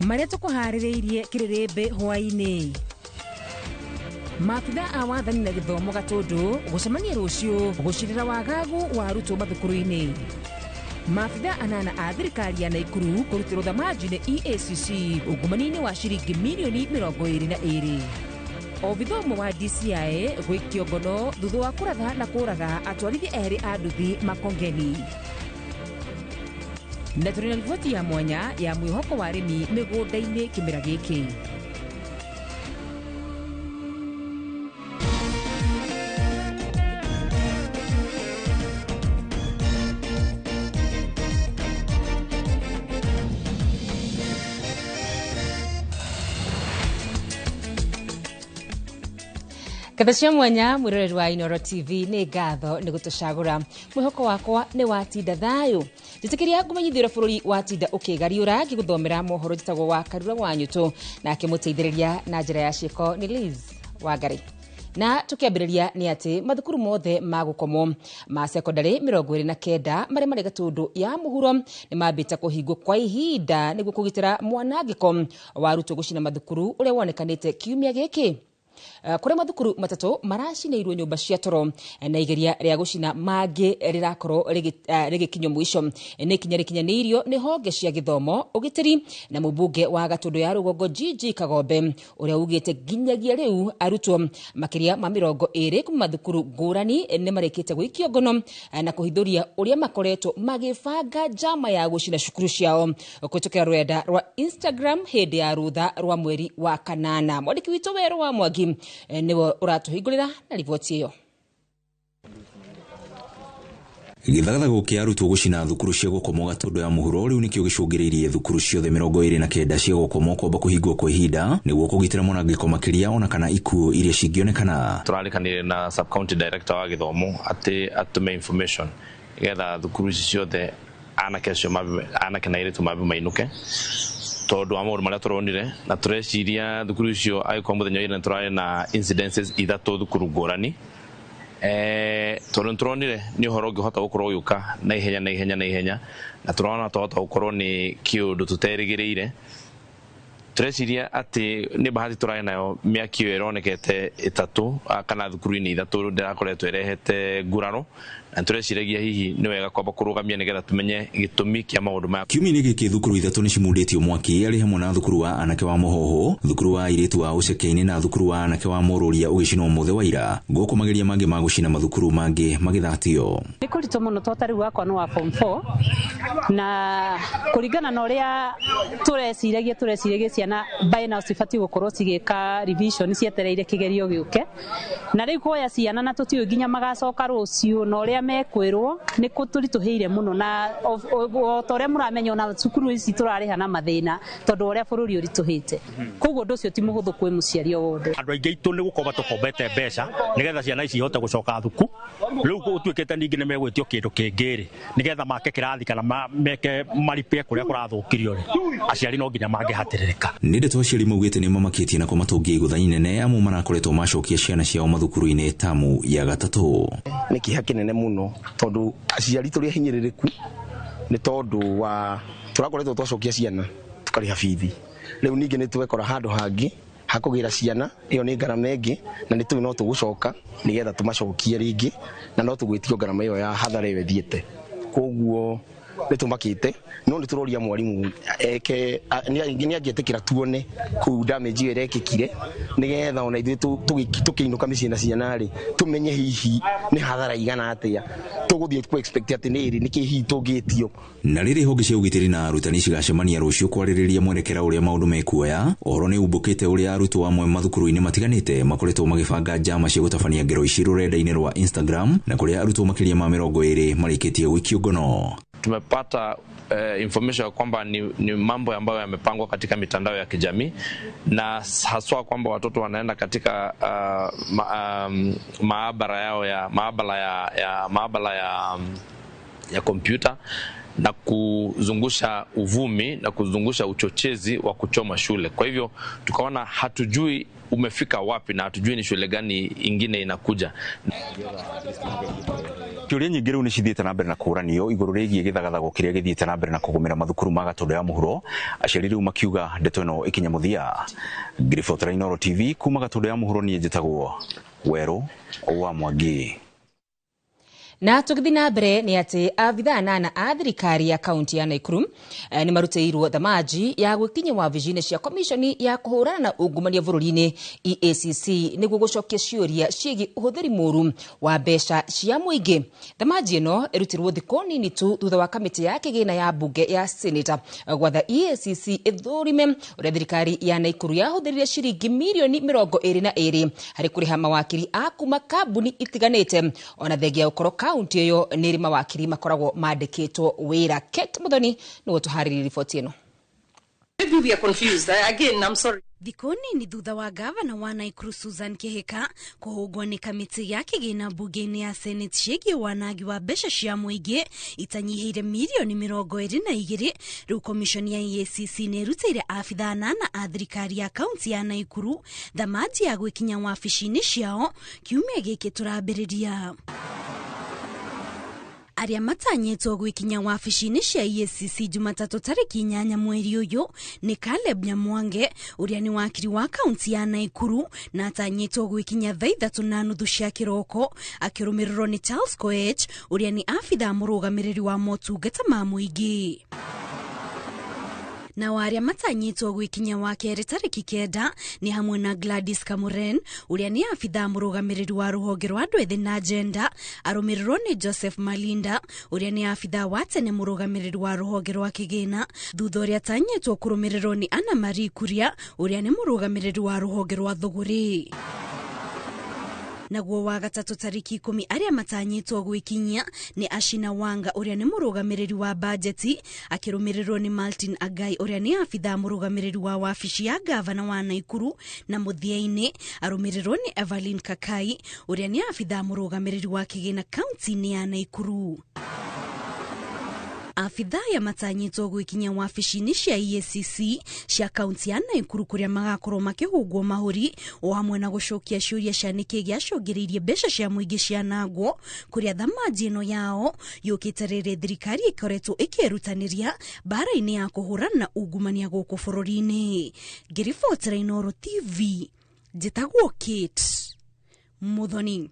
Marĩa tũkũharĩrĩirie kĩrĩrĩmbĩ hwaĩ-inĩ. Maabitha a wathani na gĩthomo Gatũndũ gũcemania rũciũ gũcirĩra wagagu wa arutwo mathukuru-inĩ. Maabitha anana a thirikari ya Naikuru kũrutĩrwo thamanji nĩ EACC ungumania-inĩ wa ciringi mirioni 22. Obitha ũmwe wa DCI gwĩkio ngono thutha wa kũratha na kũraga atwarithia erĩ a nduthi Makongeni. Na tũrĩ na riboti ya mwanya ya mwĩhoko wa arĩmi mĩgũnda-inĩ kĩmera gĩkĩ. Ngatho cia mwanya mwĩroreri wa Inooro TV nĩ ngatho nĩ gũtũcagũra. Mwĩhoko wakwa nĩ watinda thayũ. Njĩtĩkĩria ngũmenyithie ũrĩa bũrũri watinda ũkĩgariũra ngĩgũthomera mohoro njĩtagwo wa Karura wa Nyũtũ, nake mũteithĩrĩria na njĩra ya ciĩko nĩ Liz Wangari. Na tukiambĩrĩria nĩ atĩ mathukuru mothe ma gũkomwo ma secondary 29 marĩa marĩ Gatũndũ ya mũhuro nĩ mambĩte kũhingwo kwa ihinda nĩguo kũgitĩra mwanangĩko wa arutwo gũcina mathukuru ũrĩa wonekanĩte kiumia gĩkĩ. Kũrĩa mathukuru matatũ maracinĩirwo nyũmba cia toro na igeria rĩa gũcina mangĩ rĩrakorwo rĩgĩkinyio mũico. Nĩ ikinya rĩkinyanĩirio nĩ honge cia gĩthomo, ũgitĩri na mũmbunge wa Gatũndũ ya rũgongo GG Kagombe ũrĩa ugĩte nginyagia rĩu arutwo makĩria ma 20 kuma mathukuru ngũrani nĩ marĩkĩte gũikio ngono na kũhithũria ũrĩa makoretwo magĩbanga njama ya gũcina cukuru ciao kũhĩtũkĩra rũrenda rwa Instagram hĩndĩ ya rũtha rwa mweri wa kanana. Mwandĩki witũ Werũ wa Mwangi nĩwe ũratũhingũrĩra na riboti ĩyo. Gĩthagathago kĩa arutwo gũcina thukuru cia gũkomwo Gatũndũ ya mũhuro rĩu nĩkĩo gĩcũngĩrĩirie thukuru ciothe 29 cia gũkomwo kwamba kũhingwo kwa ihinda nĩguo kũgitĩra mwanangĩko makĩria ona kana ikuũ iria cingĩonekana. Tũrarĩkanire na sub county director wa gĩthomo atĩ atũme information nĩgetha thukuru ici ciothe anake acio anake na airĩtu mambe mainũke tondũ wa maũndũ marĩa tũronire, na tũreciria thukuru icio angĩkorwo mũthenya wa ira nĩtũrarĩ na incidences ithatũ thukuru ngũrani. Tondũ nĩtũronire nĩ ũhoro ũngĩhota gũkorwo ũgĩũka na ihenya na ihenya na ihenya, na tũrona twahota gũkorwo nĩ kĩũndũ tũterĩgĩrĩire. Tũreciria atĩ nĩ bahati tũrarĩ nayo mĩaki ĩyo ĩronekete ĩtatũ kana thukuru-inĩ ithatũ ndĩrakoretwo ĩrehete nguraro, na tũreciragia hihi nĩ wega kwamba kũrũgamia nĩgetha tũmenye gĩtũmi kĩa maũndũ maya. Kiumia-inĩ gĩkĩ thukuru ithatũ nĩ cimundĩtio mwaki arĩ hamwe na thukuru wa anake wa Mũhoho, thukuru wa airĩtu wa Ũceke-inĩ na thukuru wa anake wa Mũrũria ũgĩcinwo ũmũthĩ wa ira, gũkũ mageria mangĩ ma gũcina mathukuru mangĩ magĩthatio. Nĩ kũritũ mũno tondũ ta rĩu wakwa nĩ wa form 4 na kũringana na ũrĩa tũreciragia ciana by now cibatiĩ gũkorwo cigĩka revision cietereire kĩgerio gĩũke, na rĩu kuoya ciana na tũtiũĩ nginya magacoka rũciũ na ũrĩa mekwĩrwo nĩ tũritũhĩire mũno, na o ta ũrĩa mũramenya ona cukuru ici tũrarĩha na mathĩna tondũ ũrĩa bũrũri ũritũhĩte, koguo ũndũ ũcio ti mũhũthũ kwĩ mũciari o wothe. Andũ aingĩ aitũ nĩ gũkomba tũkombete mbeca nĩgetha ciana ici ihote gũcoka thuku, rĩu gũtuĩkĩte ningĩ nĩ megwĩtio kĩndũ kĩngĩ rĩ nĩgetha make kĩrathi kana meke maripie kũrĩa kũrathũkirio rĩ, aciari no nginya mangĩhatĩrĩrĩka. Nĩ ndeto aciari maugĩte nĩ mamakĩtie na kũmatũngia igũtha inene amu marakoretwo macokia ciana ciao mathukuru-inĩ tamu ya gatatũ. Nĩ kĩeha kĩnene mũno tondũ aciari tũrĩ ahinyĩrĩrĩku nĩ tondũ wa tũrakoretwo twacokia ciana tũkarĩha bithi, rĩu ningĩ nĩ twekora handũ hangĩ hakũgĩra ciana, ĩyo nĩ ngarama ĩngĩ, na nĩ tũĩ no tũgũcoka nĩgetha tũmacokie rĩngĩ na no tũgwĩtio ngarama ĩyo ya hathara ĩyo ĩthiĩte, koguo nĩ tũmakĩte. No nĩ tũroria mwarimũ eke nĩ angĩetĩkĩra tuone kũu damage ĩyo ĩrekĩkire nĩgetha ona ithuĩ tũkĩinũka mĩciĩ na ciana rĩ tũmenye hihi nĩ hathara igana atĩa tũgũthiĩ kũ expect atĩ nĩ ĩrĩ nĩkĩ hihi tũngĩtio. Na rĩrĩ honge cia ũgitĩri na arutani cigacemania rũciũ kwarĩrĩria mwerekera ũrĩa maũndũ mekuoya. Ũhoro nĩ umbũkĩte ũrĩa arutwo amwe mathukuru-inĩ matiganĩte makoretwo magĩbanga njama cia gũtabania ngero ici rũrenda-inĩ rwa Instagram, na kũrĩa arutwo makĩria ma 20 marĩkĩtie gũikio ngono. Tumepata information kwamba ni mambo ambayo yamepangwa katika mitandao ya kijamii, na haswa kwamba watoto wanaenda katika maabara yao ya maabara ya kompyuta na kuzungusha uvumi na kuzungusha uchochezi wa kuchoma shule. Kwa hivyo tukaona hatujui umefika wapi, na hatujui ni shule gani ingine inakuja. Ciũria nyingĩ rĩu nĩ cithiĩte na mbere na kũũranio igũrũ rĩgiĩ gĩthagathago kĩrĩa gĩthiĩte na mbere na kũgũmĩra mathukuru ma Gatũndũ ya mũhuro. Aciari rĩu makiuga ndeto ĩno ĩkinye mũthia. Ngĩribotera Inooro TV kuma Gatũndũ ya mũhuro, niĩ njĩtagwo Werũ wa Mwangi. Na tũgĩthiĩ na mbere nĩ atĩ abithaa 8 a thirikari ya kaunti ya Nakuru nĩ marutĩirwo thamaji ya gwĩkinyia wabici-inĩ cia komishoni ya kũhũrana na ungumania bũrũri-inĩ EACC nĩguo gũcokia ciũria ciĩgiĩ ũhũthĩri mũru wa mbeca cia mũingĩ. Thamaji ĩno ĩrutirwo thikũ nini tu thutha wa kamĩtĩ ya kĩgĩna ya mbunge ya Senate gwatha EACC ĩthũrime ũrĩa thirikari ya Nakuru yahũthĩrire ciringi mirioni 22 harĩ kũrĩha mawakiri a kuma kambuni itiganĩte, ona thengia gũkorwo kaunti ĩyo nĩ ĩrĩ mawakiri makoragwo mandĩkĩtwo wĩra. Kate Muthoni nĩwe tũharĩrie riboti ĩno. Maybe we are confused. Again, I'm sorry. Thikũ nini thutha wa gavana wa Nakuru Susan Kihika kũhũngwo nĩ kamĩtĩ ya kĩgĩna mbunge-inĩ ya Senate ciĩgiĩ wanangi wa mbeca cia mũingĩ itanyihĩire mirioni 22, rĩu komishoni ya EACC nĩ ĩrutĩire abithaa 8 a thirikari ya kaunti ya Nakuru thamaji ya gwĩkinya wabici-inĩ ciao kiumia gĩkĩ tũrambĩrĩria. Arĩa matanyĩtwo gwĩkinya wabici-inĩ cia EACC Jumatatũ tarĩki 8 mweri ũyũ nĩ Caleb Nyamwange ũrĩa nĩ wakiri wa kaunti ya Nakuru na atanyĩtwo gwĩkinya thaa 3:30 cia kĩroko, akĩrũmĩrĩrwo nĩ Charles Koech ũrĩa nĩ abithaa mũrũgamĩrĩri wa motungata ma mũingĩ. Na arĩa matanyĩtwo gwĩkinya wa kerĩ tarĩki 9 nĩ hamwe na Gladys Kamuren ũrĩa nĩ abithaa mũrũgamĩrĩri wa rũhonge rwa andũ ethĩ na gender, arũmĩrĩrwo nĩ Joseph Malinda ũrĩa nĩ abithaa wa tene mũrũgamĩrĩri wa rũhonge rwa kĩgĩna, thutha ũrĩa atanyĩtwo kũrũmĩrĩrwo nĩ Anna Marie Kuria ũrĩa nĩ mũrũgamĩrĩri wa rũhonge rwa thũgũrĩ. Naguo wa gatatũ tarĩki 10 arĩa matanyĩtwo gwĩkinyia nĩ Ashina Wanga ũrĩa nĩ mũrũgamĩrĩri wa bajeti, akĩrũmĩrĩrwo nĩ Martin Agai ũrĩa nĩ abithaa mũrũgamĩrĩri wa wabici ya gavana wa Nakuru, na mũthia-inĩ arũmĩrĩrwo nĩ Evelyn Kakai ũrĩa nĩ abithaa mũrũgamĩrĩri wa kĩgĩna kaunti-inĩ ya Nakuru. Abithaa aya matanyĩtwo gwĩkinya wabici-inĩ cia EACC cia kaunti ya Nakuru kũrĩa magakorwo makĩhũngwo mahũri o hamwe na gũcokia ciũria cia nĩkĩ gĩacũngĩrĩirie mbeca cia mũingĩ cianangwo, kũrĩa thamaji ĩno yao yũkĩte rĩrĩ thirikari ĩkoretwo ĩkĩĩrutanĩria mbara-inĩ ya kũhũrana na ungumania gũkũ bũrũri-inĩ. Ngĩribotera Inooro TV, njĩtagwo Kate Muthoni.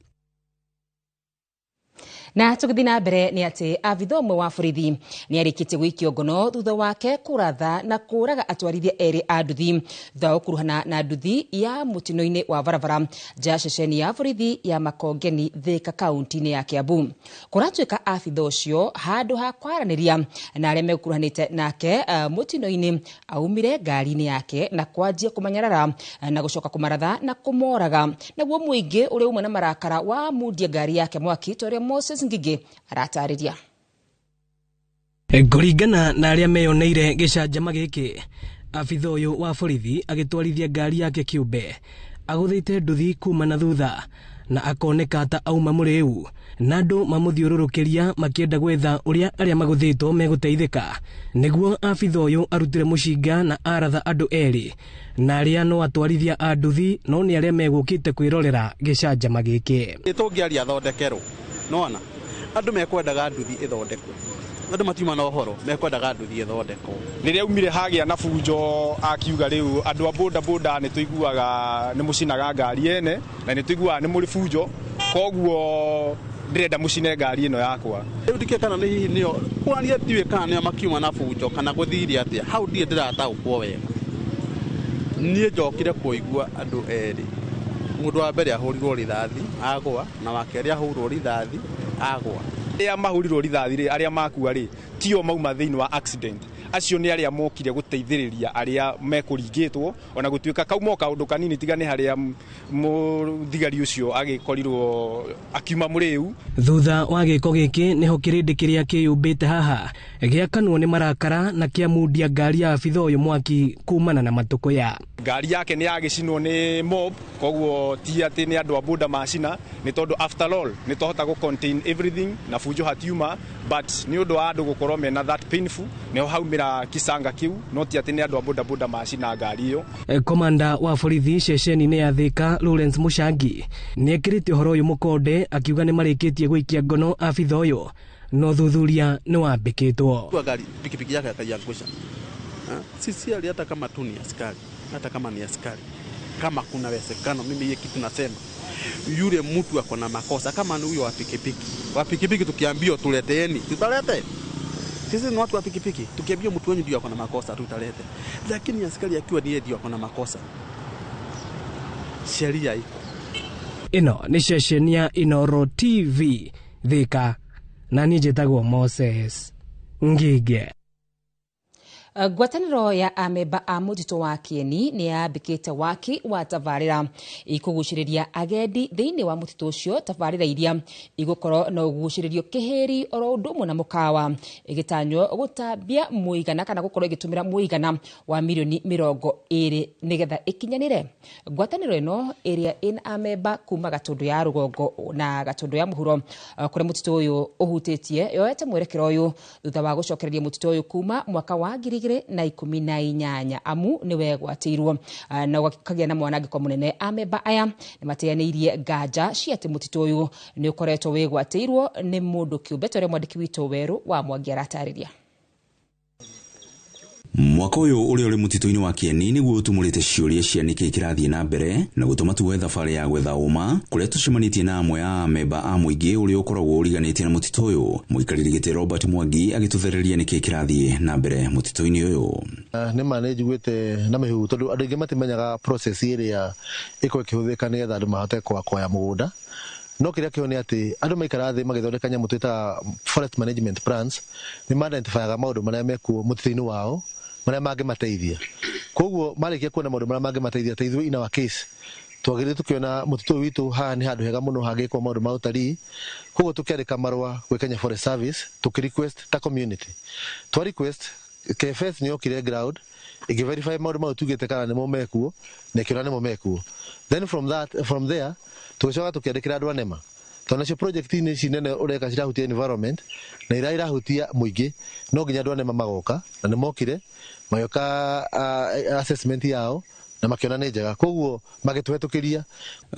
Na tũgĩthiĩ na mbere nĩ atĩ abithaa ũmwe wa borithi nĩ arĩkĩtie gũikio ngono thutha wake kũratha na kũraga atwarithia erĩ a nduthi thutha wa gũkuruhana na nduthi ya mũtino-inĩ wa barabara nja ya ceceni ya borithi ya Makongeni Thika kaunti-inĩ ya Kiambu. Kũratuĩka abithaa ũcio handũ ha kwaranĩria na arĩa megũkuruhanĩte nake mũtino-inĩ aumire ngari-inĩ yake na kwanjia kũmanyarara na gũcoka kũmaratha na kũmoraga, naguo mũingĩ ũrĩa umwe na marakara wa mundia ngari yake mwaki ta ũrĩa Moses Ngigĩ aratarĩria. Kũringana na arĩa meyoneire gĩcanjama gĩkĩ, abithaa ũyũ wa borithi agĩtwarithia ngari yake kĩũmbe agũthĩte nduthi kuma na thutha na akoneka ta auma mũrĩu, na andũ mamũthiũrũrũkĩria makĩenda gwetha ũrĩa arĩa magũthĩtwo megũteithĩka, nĩguo abithaa ũyũ arutire mũcinga na aratha andũ erĩ, na arĩa no atwarithia a nduthi no nĩ arĩa megũkĩte kwĩrorera gĩcanjama gĩkĩ. Tũngĩaria thondekerwo nona andũ mekwendaga nduthi ĩthondekwo, andũ matiuma na ũhoro mekwendaga nduthi ĩthondekwo. Rĩrĩa aumire hagĩa na bunjo akiuga rĩu andũ a boda boda nĩ tũiguaga nĩ mũcinaga ngari ene na nĩ tũiguaga nĩ mũrĩ bunjo, koguo ndĩrenda mũcine ngari ĩno yakwa. Rĩu ndikĩũĩ kana nĩ hihi nĩo kũrania ndiũĩ kana nĩo makiuma na bunjo kana gũthire atĩa, hau ndirĩ ndĩrataũkwo wega. Niĩ njokire kũigua andũ erĩ, mũndũ wa mbere ahũrirwo rithathi agwa, na wa kerĩ ahũrirwo rithathi agwa. Arĩa mahũrirwo rithathi rĩ, arĩa makua rĩ, tio mauma thĩinĩ wa accident, acio nĩ arĩa mokire gũteithĩrĩria arĩa mekũringĩtwo, ona gũtuĩka kauma o kaũndũ kanini tiga nĩ harĩa mũthigari ũcio agĩkorirwo akiuma mũrĩu. Thutha wa gĩko gĩkĩ nĩho kĩrĩndĩ kĩrĩa kĩyũmbĩte haha gĩakanwo nĩ marakara na kĩamundia ngari ya abithaa ũyũ mwaki kumana na matũkũya. Ngari yake nĩ yagĩcinwo nĩ mob, koguo ti atĩ nĩ andũ a boda macina, nĩ tondũ after all nĩ twahota gũ contain everything na bunjo hatiuma, but nĩ ũndũ wa andũ gũkorwo mena that painful nĩho haumĩra maumĩra kicanga kĩu, no ti atĩ nĩ andũ a bodaboda macina ngari ĩyo. Komanda wa borithi ceceni-inĩ ya Thika Lawrence Muchangi nĩ ekĩrĩte ũhoro ũyũ mũkonde, akiuga nĩ marĩkĩtie gũikia ngono abitha ũyũ no thuthuria nĩ wambĩkĩtwo. Gari pikipiki yake akaiangusha. Sisi ali hata kama tu ni askari, hata kama ni askari, kama kuna uwezekano, mimi hiyo kitu nasema yule mtu ako na makosa, kama ni huyo wa pikipiki. Wa pikipiki tukiambiwa tuleteeni, tutalete. Sisi ni watu wa pikipiki, tukiambiwa mtu wenyu ndio ako na makosa tutalete. Lakini askari akiwa ni yeye ndio ako na makosa, sheria iko. Ĩno nĩ ceceni ya Inooro TV Thika, na niĩ njĩtagwo Moses Ngige. Ngwatanĩro ya amemba a mũtitũ wa Kieni nĩ yambĩkĩte waki wa tabarĩra ikũgucĩrĩria agendi thĩinĩ wa mũtitũ ũcio, tabarĩra iria igũkorwo na ũgucĩrĩrio kĩhĩri oro ũndũ ũmwe na mũkawa, ĩgĩtanywo gũtambia mũigana kana gũkorwo ĩgĩtũmĩra mũigana wa mirioni 20 nĩgetha ĩkinyanĩre. Ngwatanĩro ĩno ĩrĩa ĩna amemba kuma Gatũndũ ya rũgongo na Gatũndũ ya mũhuro kũrĩa mũtitũ ũyũ ũhutĩtie, yoete mwerekero ũyũ thutha wa gũcokereria mũtitũ ũyũ kuma mwaka wa 2018 amu nĩ wegwatĩirwo na ũkagĩa na mwanangĩko mũnene. Amemba aya nĩ mateanĩirie nganja cia atĩ mũtitũ ũyũ nĩ ũkoretwo wĩgwatĩirwo nĩ mũndũ kĩũmbe, ta ũrĩa mwandĩki witũ Werũ wa Mwangi aratarĩria. Mwaka ũyũ ũrĩa ũrĩ mũtitũ-inĩ wa Kieni nĩguo ũtumũrĩte ciũria cia nĩkĩĩ kĩrathiĩ na mbere na gũtũma tuoe thabarĩ ya gwetha ũma kũrĩa tũcemanĩtie na amwe a amemba a mũingĩ ũrĩa ũkoragwo ũriganĩtie na mũtitũ ũyũ. Mũikarĩri gĩtĩ Robert Mwangi agĩtũthereria nĩkĩĩ kĩrathiĩ na mbere mũtitũ-inĩ ũyũ. Nĩ ma nĩ njiguĩte na mĩhuhu tondũ andũ aingĩ matimenyaga process ĩrĩa ĩkoragwo ĩkĩhũthĩka nĩgetha andũ mahote kwaya mũgũnda. No kĩrĩa kĩo nĩ atĩ andũ maikara thĩ magĩthondeka nyamũ twĩtaga forest management plans, nĩ ma-identifyaga maũndũ marĩa mekuo mũtitũ-inĩ wao marĩa mangĩmateithia. Koguo marĩkia kuona maũndũ marĩa mangĩmateithia, ta ithuĩ in our case twagĩrĩire tũkĩona mũtitũ ũyũ witũ haha nĩ handũ hega mũno hangĩkwo maũndũ ma ũtarii. Koguo tũkĩandĩka marũa gwĩ Kenya Forest Service tũkĩ request ta community. Twa request KFS nĩ yokire ground ĩkĩ verify maũndũ mau tugĩte kana nĩmo mekuo, na ĩkĩona nĩmo mekuo. Then from there tũgĩcoka tũkĩandĩkĩra andũ a NEMA, tondũ nacio project-inĩ ici nene ũreka cirahutia environment na iria irahutia mũingĩ, no nginya andũ a NEMA magoka, na nĩ mokire magĩoka assessment yao na makĩona nĩ njega, koguo magĩtũhetũkĩria.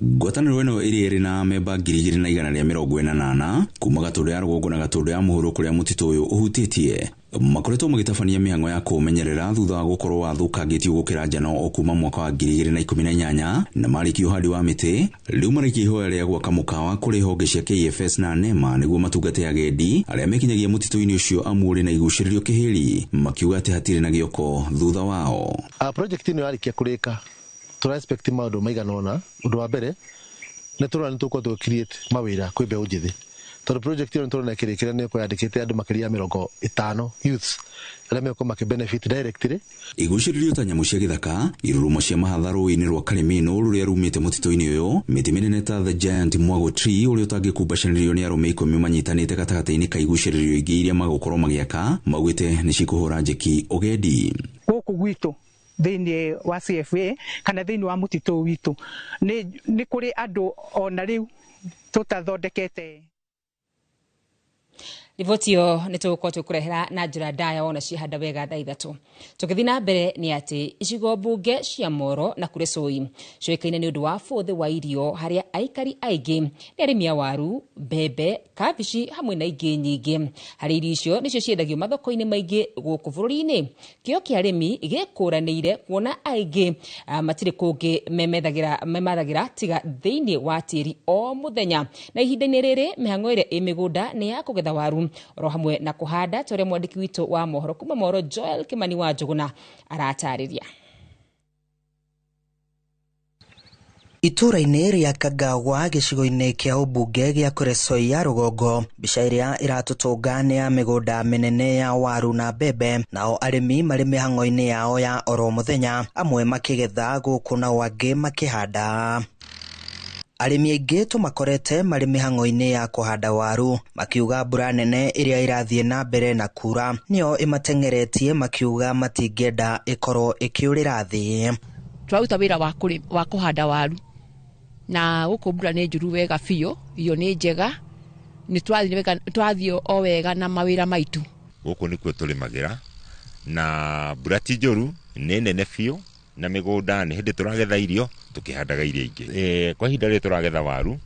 Ngwatanĩro ĩno ĩrĩa ĩrĩ na amemba 2148 kuma Gatũndũ ya rũgongo na Gatũndũ ya mũhuro kũrĩa mũtitũ ũyũ ũhutĩtie, makoretwo magĩtabania mĩhang'o ya kũũmenyerera thutha wa gũkorwo wathũkangĩtio gũkĩra njano o kuma mwaka wa 2018 na marĩkia ũhandi wa mĩtĩ. Rĩu marĩkia ihoya rĩa gwaka mũkawa kũrĩ honge cia KFS na NEMA nĩguo matungate agendi arĩa mekinyagia mũtitũ-inĩ ũcio amu ũrĩ na igucĩrĩrio kĩhĩri, makiuga atĩ hatirĩ na gĩoko thutha wao. Project ĩno yarĩkia kũrĩka tũra expect maũndũ maigana ũna. Ũndũ wa mbere nĩ tũrona nĩ tũgũkorwo tũgĩ create mawĩra kwĩ mbeũ njĩthĩ, tondũ project ĩyo nĩ tũrona ĩkĩrĩkĩra nĩ ĩkorwo yandĩkĩte andũ makĩria ya 50 youths arĩa megũkorwo makĩ benefit directly. Igucĩrĩrio ta nyamũ cia gĩthaka, irurumo cia mahatha rũĩ-inĩ rwa Karimino rũrĩa rumĩte mũtitũ-inĩ ũyũ, mĩtĩ mĩnene ta the giant mwago tree ũrĩa ũtangĩkumbacanĩrio nĩ arũme 10 manyitanĩte gatagatĩ-inĩ ka igucĩrĩrio ingĩ iria magũkorwo magĩaka, maugĩte nĩ cikũhũra njeki ũgendi. Gũkũ gwitũ thĩinĩ wa CFA kana thĩinĩ wa mũtitũ witũ nĩ kũrĩ andũ ona rĩu tũtathondekete. Riboti ĩyo nĩ tũgũkorwo tũkũrehera na njĩra ndaya wona ciahanda wega thaa 3. Tũgĩthiĩ na mbere nĩ atĩ icigo mbunge cia Moro na Kuresoi ciũĩkaine nĩ ũndũ wa bũthĩ wa irio, harĩa aikari aingĩ nĩ arĩmi a waru, mbembe, kabici hamwe na ingĩ nyingĩ. Harĩ irio icio nĩcio ciendagio mathoko-inĩ maingĩ gũkũ bũrũri-inĩ. Kĩo kĩa arĩmi gĩkũranĩire kuona aingĩ matirĩ kũngĩ memathagĩra tiga thĩinĩ wa tĩri o mũthenya. Na ihinda-inĩ rĩrĩ mĩhang'o ĩrĩa ĩ mĩgũnda nĩ ya kũgetha waru oro hamwe na kũhanda, ta ũrĩa mwandĩki witũ wa mohoro kuma Moro Joel Kimani wa Njũgũna aratarĩria. Itũũra-inĩ rĩa Kagawa gĩcigo-inĩ kĩa ũmbunge gĩa Kuresoi ya rũgongo, mbica ĩrĩa ĩratũtũnga nĩ ya mĩgũnda mĩnene ya waru na mbembe, nao arĩmi marĩ mĩhang'o-inĩ yao ya oro mũthenya, amwe makĩgetha gũkũ nao angĩ makĩhanda. Arĩmi aingĩ tũmakorete marĩ mĩhang'o-inĩ ya kũhanda waru, makiuga mbura nene ĩrĩa ĩrathiĩ na mbere na kura nĩyo ĩmateng'eretie, makiuga matingĩenda ĩkorwo ĩkĩũrĩra thĩ. Tũraruta wĩra wa kũhanda waru na gũkũ mbura nĩ njuru wega biũ, irio nĩ njega, nĩ tũrathiĩ o wega na mawĩra maitũ. Gũkũ nĩkuo tũrĩmagĩra Na mbura ti njũru, nĩ nene biũ, na mĩgũnda nĩ hĩndĩ tũragetha irio tũkĩhandaga irio ingĩ. Kwa ihinda rĩrĩ tũragetha waru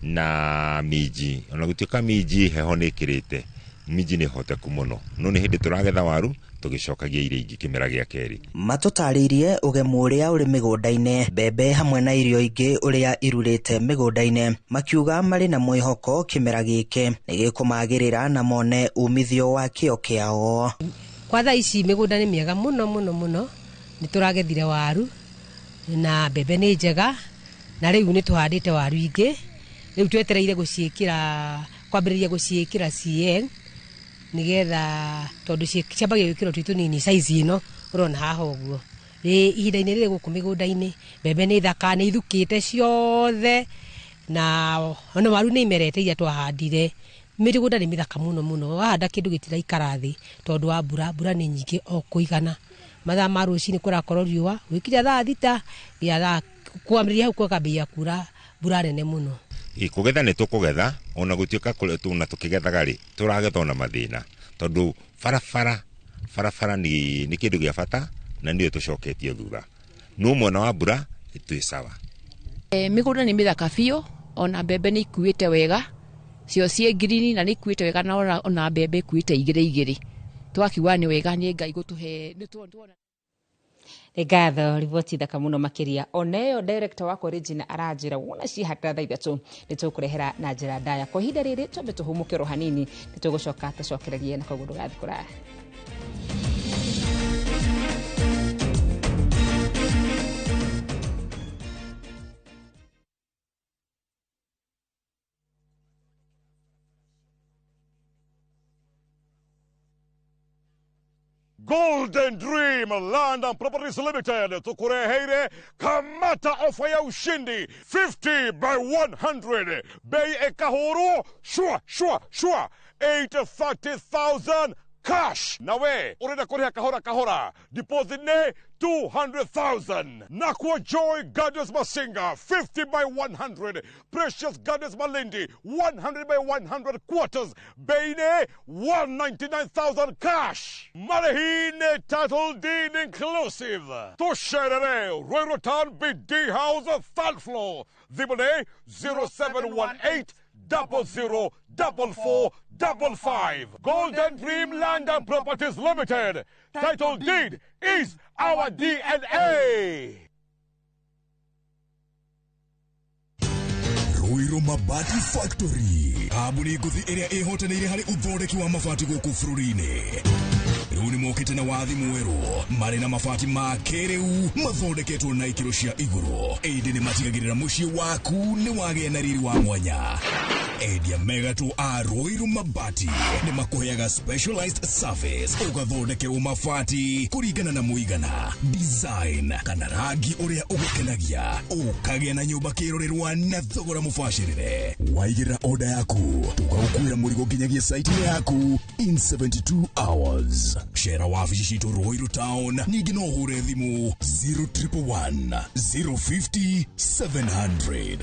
na minji, ona gũtuĩka minji heho nĩ ĩkĩrĩte, minji nĩ hoteku mũno, no nĩ hĩndĩ tũragetha waru tũgĩcokagia irio ingĩ kĩmera gĩa kerĩ. Matũtarĩirie ũgemu ũrĩa ũrĩ mĩgũnda-inĩ, mbembe hamwe na irio ingĩ ũrĩa irurĩte mĩgũnda-inĩ, makiuga marĩ na mwĩhoko kĩmera gĩkĩ nĩ gĩkũmagĩrĩra na mone umithio wa kĩo kĩao. Kwa thaa ici mĩgũnda nĩ mĩega mũno mũno mũno, nĩ tũragethire waru na mbembe nĩ njega, na rĩu nĩ tũhandĩte waru ingĩ, rĩu twetereire gũciĩkĩra, kwambĩrĩria gũciĩkĩra CN nĩgetha tondũ ciambagia gwĩkĩrwo twĩ tũnini size ĩno ũrona haha ũguo. Ihinda-inĩ rĩrĩ gũkũ mĩgũnda-inĩ mbembe nĩ thaka, nĩ ithukĩte ciothe, na ona waru nĩ imerete iria twahandire. Mĩgũnda nĩ mĩthaka mũno mũno, wahanda kĩndũ gĩtiraikara thĩ tondũ wa mbura, mbura nĩ nyingĩ o kũigana. Mathaa ma rũcinĩ kũrakorwo riũa, gwĩkinya thaa 6 nginya thaa kwambĩrĩria hau kwakambĩrĩria kura mbura nene mũno. Kũgetha nĩ tũkũgetha, ona gũtuĩka ona tũkĩgethaga rĩ, tũragetha ona mathĩna, tondũ barabara nĩ kĩndũ gĩa bata na nĩyo tũcoketie thutha. No mwena wa mbura twĩ sawa. Mĩgũnda nĩ mĩthaka biũ, ona mbembe nĩ ikuĩte wega, cio ciĩ ngirini na nĩ ikuĩte wega, na ona mbembe ikuĩte igĩrĩ igĩrĩ. Twakiuga nĩ wega, nĩ Ngai gũtũhe. Nĩ ngatho riboti thaka mũno makĩria. Ona ĩyo director wakwa Regina aranjĩra wona ciehata thaa 3 nĩ tũkũrehera na njĩra ndaya. Kwa ihinda rĩrĩ twambe tũhũmũke oro hanini, nĩ tũgũcoka tũcokererie na koguo ndũgathiĩ kũraya. Golden Dream Land and Properties Limited tukureheire kamata ofa ya ushindi 50 by 100 bei ekahuru shua shua shua 830,000 cash. Nawe urenda kuriha kahora kahora, deposit ne 200,000. Nakwa Joy Gardens Masinga 50 by 100, Precious Gardens Malindi 100 by 100 quarters, bei ne 199,000 cash. Marehine title deed inclusive. Tusherere Ruiru Town BD House third floor. Thimũ 0718 00 44 55. Golden Dream Land and Properties Limited. Title deed is our DNA. Ruiru Mabati Factory, kambuni ngũthi ĩrĩa ĩhotanĩire harĩ ũthondeki wa mabati gũkũ bũrũri-inĩ. Rĩu nĩ mokĩte na wathi mwerũ, marĩ na mabati ma kĩrĩu mathondeketwo na ikĩro cia igũrũ, ĩndĩ nĩ matigagĩrĩra mũciĩ waku nĩ wagĩa na riri wa mwanya. Endia megatũ a Ruiru Mabati nĩ makũheaga specialized service, ũgathondekerwo mabati kũringana na mũigana, design kana rangi ũrĩa ũgũkenagia, ũkagĩa na nyũmba kĩrorerwa na thogora mũbacĩrĩre. Waigĩrĩra order yaku, tũgagũkuĩra mũrigo nginyagia site-inĩ yaku in 72 hours. Cera wabici citũ Ruiru Town, ningĩ no ũhũre thimũ 0111 050 700.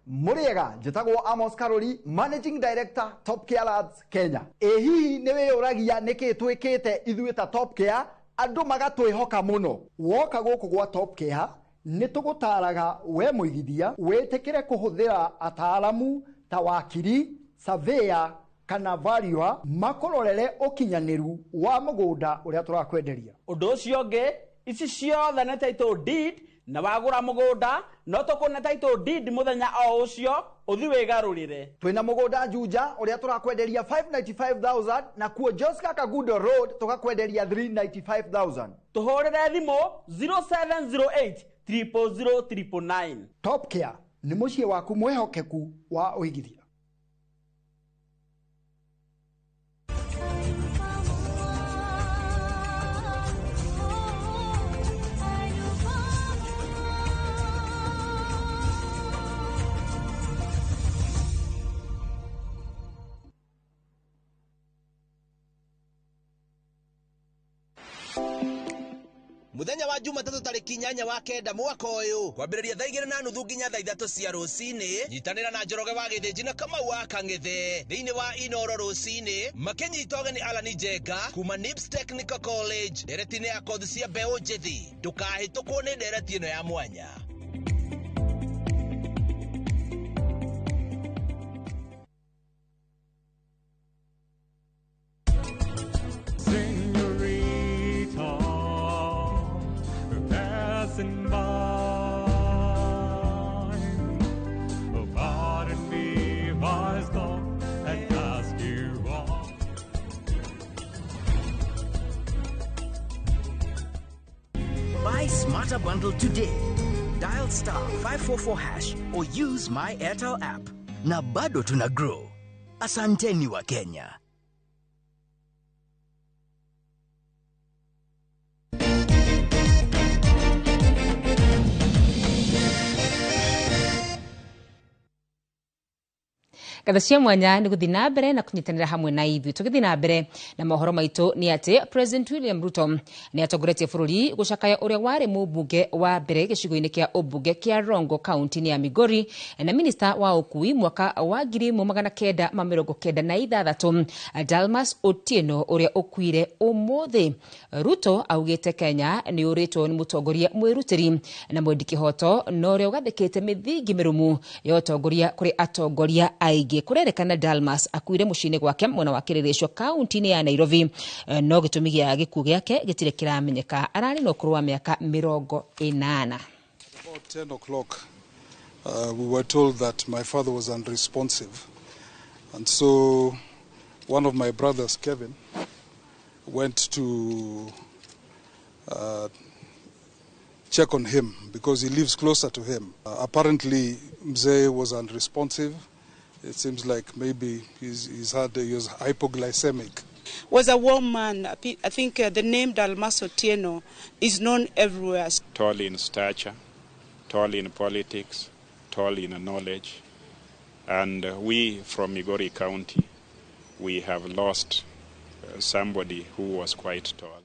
Muriega njĩtagwo Amos Karori, Managing Director Top Care Labs Kenya. Ĩ hihi nĩ wĩyũragia nĩkĩ twĩkĩte ithuĩ ta Top Care andũ magatwĩhoka mũno? Woka gũkũ gwa Top Care nĩ tũgũtaraga we mũigithia wĩtĩkĩre kũhũthĩra ataaramu ta wakiri, surveyor kana valuer makũrorere ũkinyanĩru wa mũgũnda ũrĩa tũrakwenderia. Ũndũ ũcio ũngĩ, ici ciothe nĩ title deed, na wagũra mũgũnda no tũkũne title deed mũthenya o ũcio ũthi wĩgarũrĩre. Twĩna mũgũnda Juja ũrĩa tũrakwenderia 595,000 na kuo Joska Kagudo Road tũgakwenderia 395,000. Tũhũrĩre thimũ 0708 000 999. Top Care nĩ mũciĩ waku mwĩhokeku wa ũigithia. Muthenya wa Jumatatũ tarĩki 8 wa 9 mwaka ũyũ kwambĩrĩria thaa 2:30 nginya thaa 3 cia rũcinĩ. Nyitanĩra na Njoroge wa Gĩthĩnji na Kamau wa Kang'ethe thĩinĩ wa Inoro rũcinĩ makĩnyita ũgeni Alan Njenga kuma NIPS Technical College ndereti-inĩ ya kothi cia mbeũ njĩthĩ. Ndũkahĩtũkwo nĩ ndereti ĩno ya mwanya. Senorita, passing by, oh, pardon me if I stop and ask you why. Buy Smarter Bundle today. Dial *544# or use my Airtel app. Na bado tuna grow. Asanteni wa Kenya. Ngatho cia mwanya nĩ gũthiĩ na mbere na kũnyitanĩra hamwe na ithuĩ. Tũgĩthiĩ na mbere na mohoro maitũ nĩ atĩ President William Ruto nĩ atongoretie bũrũri gũcakaya ũrĩa warĩ mũmbunge wa mbere gĩcigo-inĩ kĩa ũmbunge kĩa Rongo kaunti-inĩ ya Migori na minista wa ũkui mwaka wa 1996 Dalmas Otieno ũrĩa ũkuire ũmũthĩ. Ruto augĩte Kenya nĩ ũrĩtwo nĩ mũtongoria mwĩrutĩri na mwendi kĩhoto na ũrĩa ũgathĩkĩte mĩthingi mĩrũmu ya ũtongoria kũrĩ atongoria aingĩ. Kũrerĩkana Dalmas akuire mũciĩ-inĩ gwake mwena wa Kĩrĩrĩcwa kaunti-inĩ ya Nairobi, no gĩtũmi gĩa gĩkuũ gĩake gĩtirĩ kĩramenyeka. Ararĩ na ũkũrũ wa mĩaka 80. About 10 o'clock, we were told that my father was unresponsive, and so one of my brothers, Kevin, went to check on him because he lives closer to him. Apparently, Mzee was unresponsive. It seems like maybe he was hypoglycemic. Was a warm man. I think the name Dalmas Otieno is known everywhere. Tall in stature, tall in politics, tall in knowledge. And we from Migori County, we have lost somebody who was quite tall.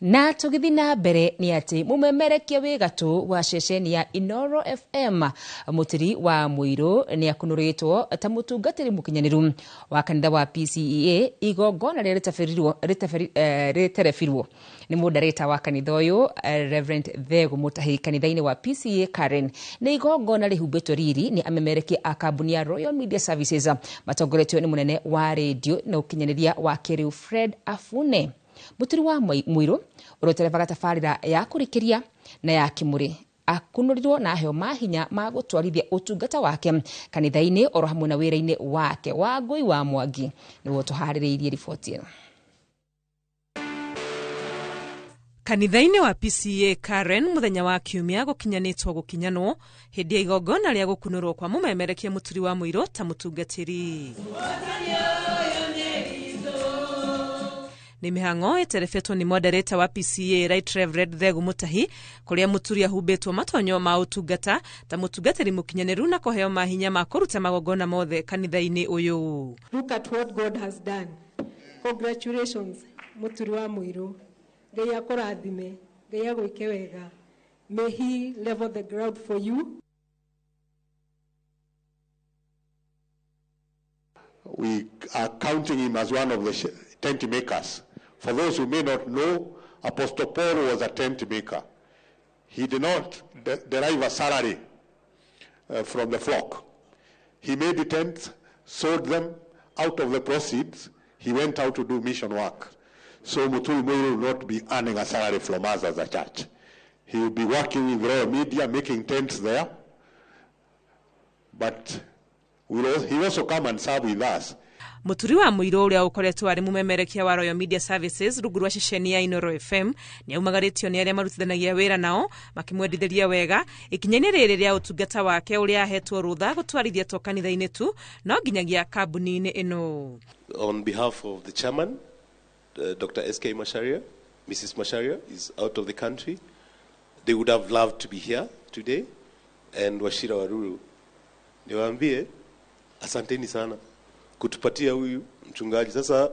Na tũgĩthiĩ na mbere nĩ atĩ mũmemerekia wĩ gatũ wa ceceni ya Inoro FM Mũtiri wa Mũirũ nĩ akunũrĩtwo ta mũtungatĩri mũkinyanĩru wa kanitha wa PCEA igongona rĩrĩa rĩterebirwo nĩ mũndarĩta wa kanitha ũyũ Reverend Thegu Mũtahi kanitha-inĩ wa PCEA Karen. Nĩ igongona rĩhumbĩtwo riri nĩ amemerekia a kambuni ya Royal Media Services matongoretio nĩ mũnene wa rĩndio na ũkinyanĩria wa kĩrĩu Fred Afune. Mũturi wa Mũirũ ũrĩa ũterebaga tabarĩra ya kũrĩkĩria na ya kĩmũrĩ akunũrirwo na aheo mahinya ma gũtwarithia ũtungata wake kanitha-inĩ oro hamwe na wĩra-inĩ wake. Wangũi wa Mwangi nĩwe ũtũharĩrĩirie riboti ĩno. Kanitha-inĩ wa PCEA Karen mũthenya wa kiumia gũkinyanĩtwo gũkinyanwo hĩndĩ ya igongona rĩa gũkunũrwo kwa mũmemerekia Mũturi wa Mũirũ ta mũtungatĩri. Nĩ mĩhang'o ĩterebetwo nĩ moderator wa PCEA Right Reverend Thegu Mũtahi kũrĩa Mũturi ahumbĩtwo matonyo ma ũtungata ta mũtungatĩri mũkinyanĩru na kũheo mahinya ma kũruta magongona mothe kanitha-inĩ ũyũ. Look at what God has done. Congratulations, Mũturi wa Mũirũ. Ngai akũrathime, Ngai agwĩke wega. May he level the ground for you. We are counting him as one of the tent makers. For those who may not know, Apostle Paul was a tent maker. He did not derive a salary from the flock. He made the tents, sold them. Out of the proceeds, he went out to do mission work. So Muturi Muiru will not be earning a salary from us as a church. He will be working in Royal Media, making tents there. But he will also come and serve with us. Mũturi wa Mũirũ ũrĩa ũkoretwo arĩ mũmemerekia wa Royal Media Services rungu rwa ceceni ya Inoro FM nĩ aumagarĩtio nĩ arĩa marutithanagia wĩra nao makĩmwendithĩria wega ikinya-inĩ rĩrĩ rĩa ũtungata wake ũrĩa ahetwo rũtha gũtwarithia to kanitha-inĩ tu no nginyagia kambuni-inĩ ĩno. On behalf of the chairman, Dr. S.K. Macharia, Mrs. Macharia is out of the country. They would have loved to be here today. And Wachira Waruru, niwaambie asanteni sana kutupatia huyu mchungaji. Sasa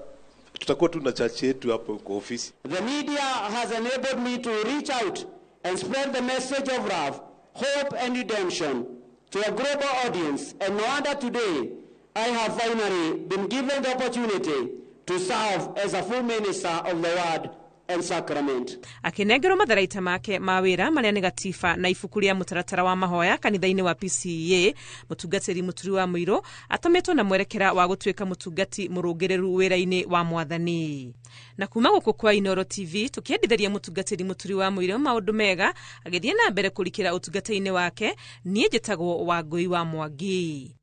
Tutakuwa tu na church yetu hapo kwa ofisi. The media has enabled me to reach out and spread the message of love, hope and redemption to a global audience, and no wonder today I have finally been given the opportunity to serve as a full minister of the word and sacrament. Akinengerwo matharaita make ma wĩra marĩa nĩ gatiba na ibuku rĩa mũtaratara wa mahoya kanitha-inĩ wa PCEA. Mũtungatĩri Mũturi wa Mũirũ atũmĩtwo na mwerekera wa gũtuĩka mũtungati mũrũngĩrĩru wĩra-inĩ wa mwathani. Na kuma gũkũ kwa Inooro TV tũkĩendithĩria mũtungatĩri Mũturi wa Mũirũ maũndũ mega agĩthiĩ na mbere kũrikĩra ũtungata-inĩ wake. Niĩ njĩtagwo Wangũi wa Mwangi.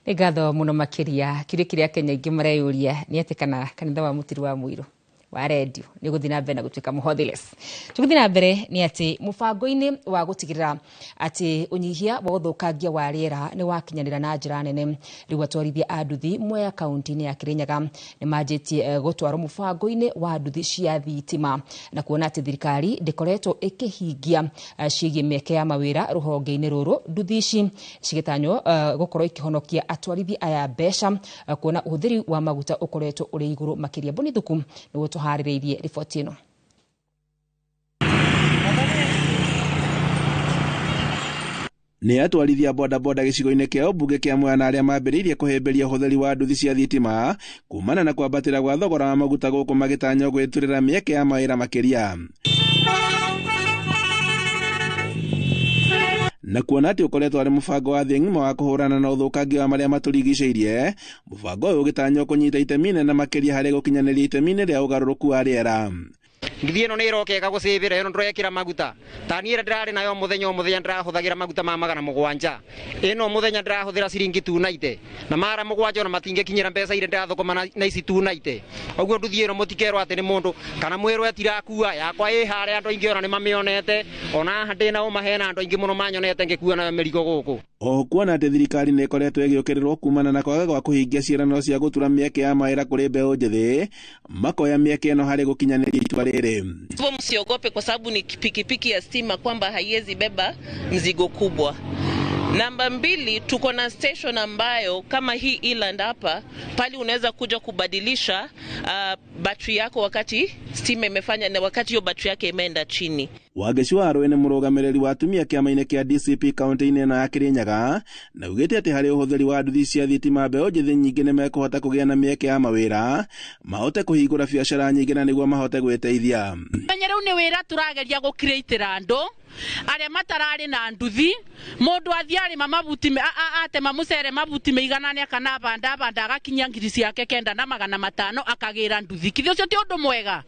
Nĩ ngatho mũno makĩria. Kĩũria kĩrĩa Kenya aingĩ mareyũria nĩ atĩ kana kanitha wa Mũturi wa Mũirũ wa redio nĩ gũthiĩ na mbere na gũtuĩka mũhothiless. Tũgĩthiĩ na mbere nĩ atĩ mũbango-inĩ wa gũtigĩrĩra atĩ ũnyihia wa ũthũkangia wa rĩera nĩ wakinyanĩra na njĩra nene, rĩu atwarithia a nduthi Mwea kaunti-inĩ ya Kirinyaga nĩ manjĩtie gũtwarwo mũbango-inĩ wa nduthi cia thitima, na kuona atĩ thirikari ndĩkoretwo ĩkĩhingia ciĩgiĩ mĩeke ya mawĩra rũhonge-inĩ rũrũ. Nduthi ici cigĩtanywo gũkorwo ikĩhonokia atwarithia aya mbeca, kuona ũhũthĩri wa maguta ũkoretwo ũrĩ igũrũ makĩria. Boni Thuku nĩguo tũharĩrĩirie riboti ĩno. Nĩ atwarithia bodaboda gĩcigo-inĩ kĩa ũmbunge kĩa Mwea na arĩa mambĩrĩirie kũhĩmbĩria ũhũthĩri wa nduthi cia thitima kumana na kwambatĩra gwa thogora wa maguta gũkũ magĩtanywo gwĩturĩra mĩeke ya mawĩra makĩria. Na kuona atĩ ũkoretwo arĩ mũbango wa thĩ ng'ima wa kũhũrana na ũthũkangia wa marĩa matũrigicĩirie, mũbango ũyũ ũgĩtanywo kũnyita itemi inene makĩria harĩ gũkinyanĩria itemi-inĩ rĩa ũgarũrũku wa rĩera. Nduthi ĩno nĩ ĩroka ĩgagũcĩbĩra, ĩno ndũrekĩra maguta. Ta niĩ ĩrĩa ndĩrarĩ nayo mũthenya o mũthenya ndĩrahũthagĩra maguta ma 700. Ĩno mũthenya ndĩrahũthĩra ciringi 290. Na 700 ona matingĩkinyĩra mbeca iria ndĩrathũkũma na ici 290. Ũguo nduthi ĩno mũtikerwo atĩ nĩ mũndũ kana mwĩrwo ĩtirakua, yakwa ĩ harĩa andũ aingĩ ona nĩ mamĩonete, ona haha ndĩ nao mahena andũ aingĩ mũno manyonete ngĩkua nayo mĩrigo gũkũ. Oho kuona atĩ thirikari nĩ ĩkoretwo ĩgĩũkĩrĩrwo kumana na kwaga gwa kũhingia ciĩranĩro cia gũtura mĩeke ya mawĩra kũrĩ mbeũ njĩthĩ, makoya mĩeke ĩno harĩ gũkinyanĩria itua rĩrĩ. Hivyo msiogope kwa sababu ni pikipiki ya stima kwamba haiwezi beba mzigo kubwa. Namba 2, tuko na station ambayo kama hii Eland hapa, pali unaweza kuja kubadilisha battery yako wakati stima imefanya na wakati hiyo battery yake imeenda chini. Wangeci wa Arũĩ nĩ mũrũgamĩrĩri wa atumia kĩama-inĩ kĩa DCP kaunti-inĩ ĩno ya Kirinyaga, na augĩte atĩ harĩ ũhũthĩri wa nduthi cia thitima mbeũ njĩthĩ nyingĩ nĩ mekũhota kũgĩa na mĩeke ya mawĩra, mahote kũhingũra biacara nyingĩ na nĩguo mahote gwĩteithia. Menye rĩu nĩ wĩra tũrageria gũcreatĩra andũ arĩa matararĩ na nduthi, mũndũ athiĩ arĩma mabuti atema mũcere mabuti maiganane kana abanda agakinyia 9,500 akagĩra nduthi. Kithĩ ũcio ti ũndũ mwega?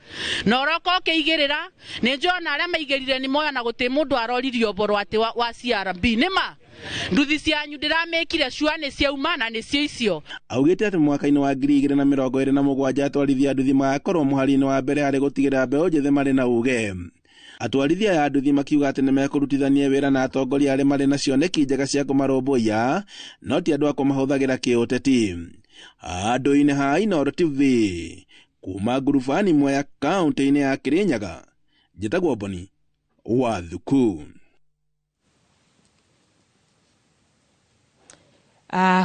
Na ũroka ũkĩigĩrĩra, nĩ njũĩ ona arĩa maigĩrire nĩ moya na gũtirĩ mũndũ aroririe ũboro atĩ wa CRB. Nĩ ma nduthi cianyu ndĩramĩkire cua nĩ ciauma na nĩcio icio. Augĩte atĩ mwaka-inĩ wa 2027 atwarithia nduthi magakorwo mũhari-inĩ wa mbere harĩ gũtigĩrĩra mbeũ njĩthĩ marĩ na uge. Atwarithia aya a nduthi makiuga atĩ nĩmekũrutithania wĩra na atongoria arĩa marĩ na cioneki njega cia kũmarũmbũiya, no ti andũ a kũmahũthagĩra kĩũteti. Handũ-inĩ ha Inooro TV kuma ngurubani Mwea kaunti-inĩ ya Kirinyaga, njĩtagwo Boni wa Thuku.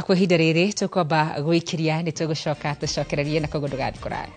Kwa ihinda rĩrĩ tũkwamba gwĩkiria, nĩ tũgũcoka tũcokererie na koguo ndũgathiĩ kũraya.